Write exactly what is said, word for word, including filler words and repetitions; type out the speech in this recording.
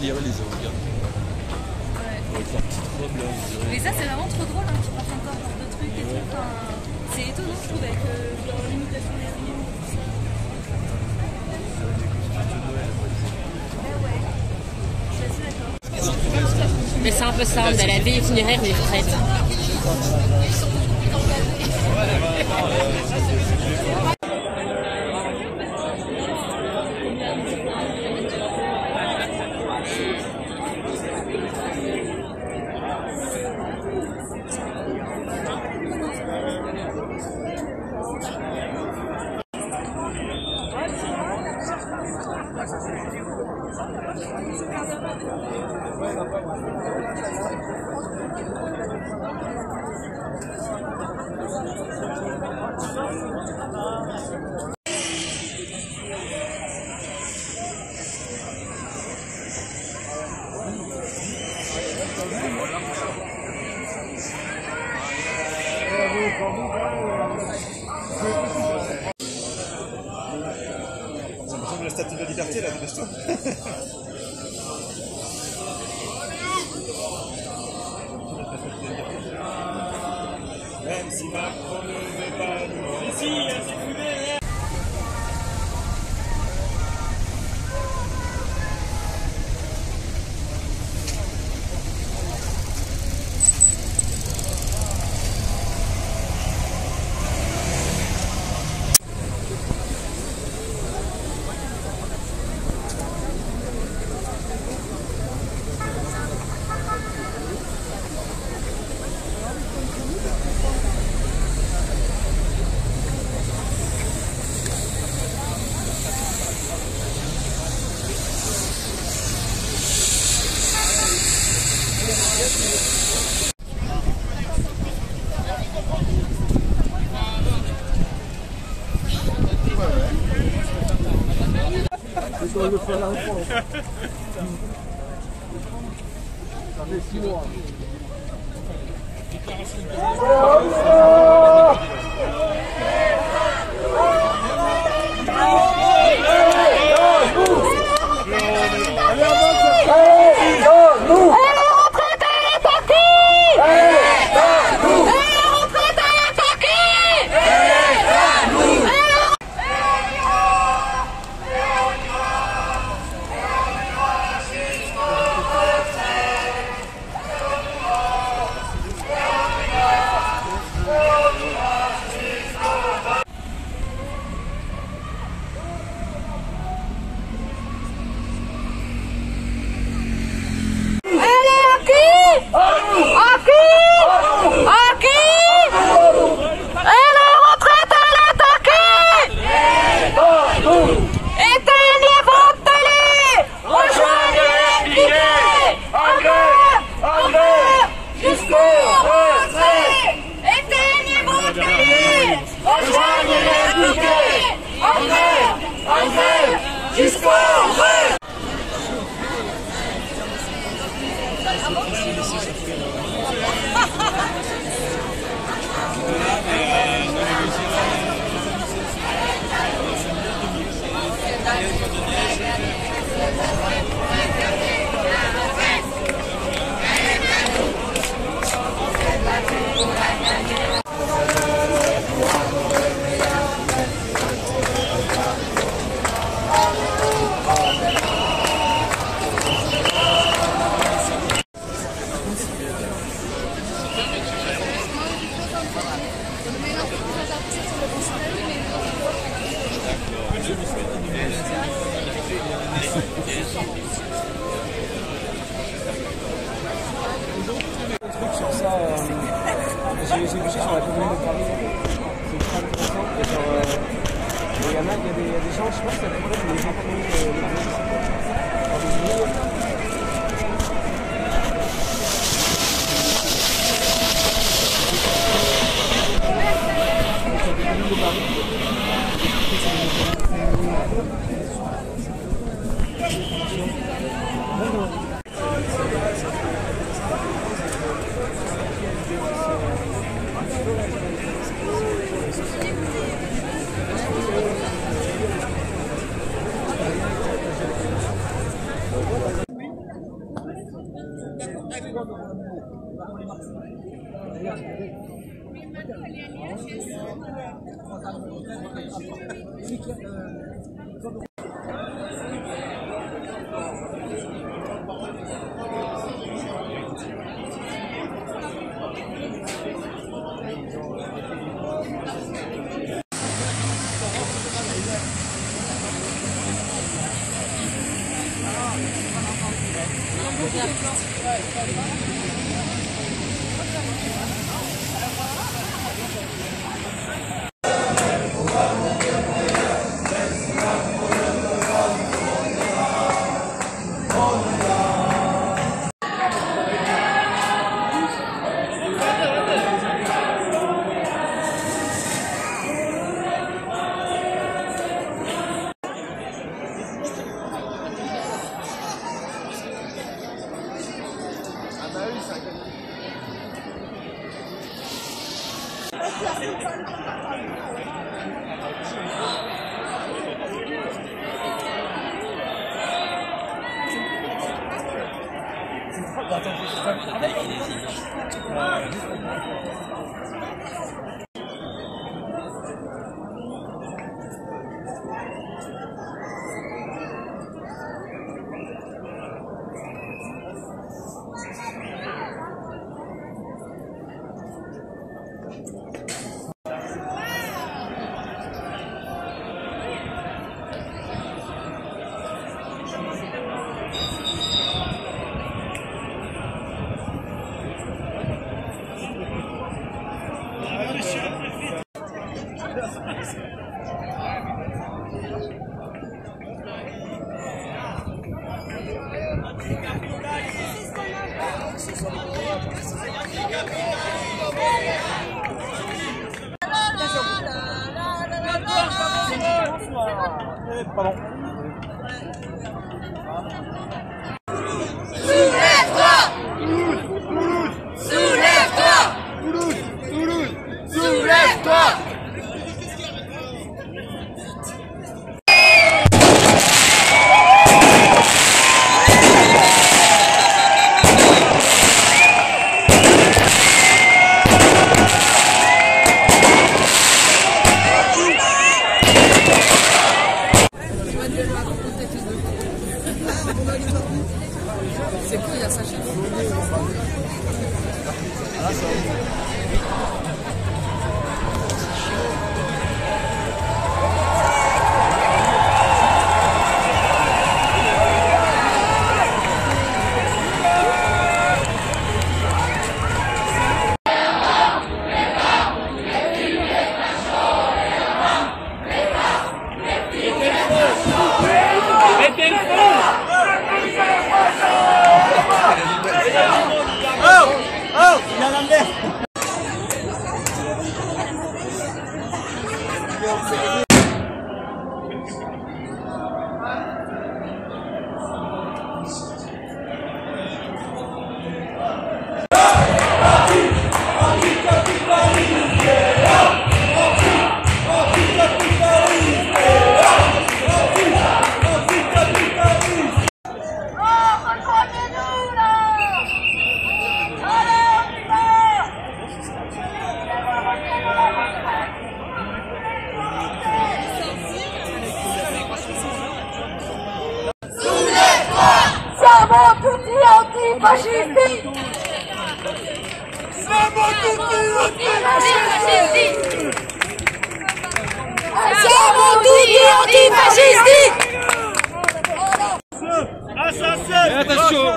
Lire les organes. Ouais. Avec leur petite robe là, on dirait. Mais ça, c'est vraiment trop drôle, hein, qu'ils portent encore genre de trucs et tout. Enfin, c'est étonnant, je trouve, avec euh, genre l'imitation des animaux, tout ça. Ils ont des costumes de Noël. Ouais, ouais. Je suis assez d'accord. Mais c'est un peu ça, on est à la veillée funéraire des Fred. Ça me ressemble à la statue de la liberté, là, de Besto. Même si Macron ne veut pas nous... Si, si, il y a des fumées, hein. Elle est à qui ? À qui ? À qui ? Et les retraités, elle est à qui ? Éteignez votre télé ! Rejoignez les N P D ! En grève ! En grève ! Jusqu'au retrait ! Éteignez votre télé ! Rejoignez les N P D ! En grève ! En grève ! Jusqu'au retrait ! Un truc sur ça, euh, j'ai j'ai vu ça sur la commune de Paris. C'est ultra intéressant. Et genre, euh, et il y en a, il y a des, il y a des gens, je sais pas si ça pourrait être des gens qui, euh, Pardon. Soulève-toi ! Toulouse, Toulouse, Toulouse, Toulouse, soulève-toi ! Siamo tutti antifascisti! Siamo tutti antifascisti! Siamo tutti antifascisti! Assassin! Attention!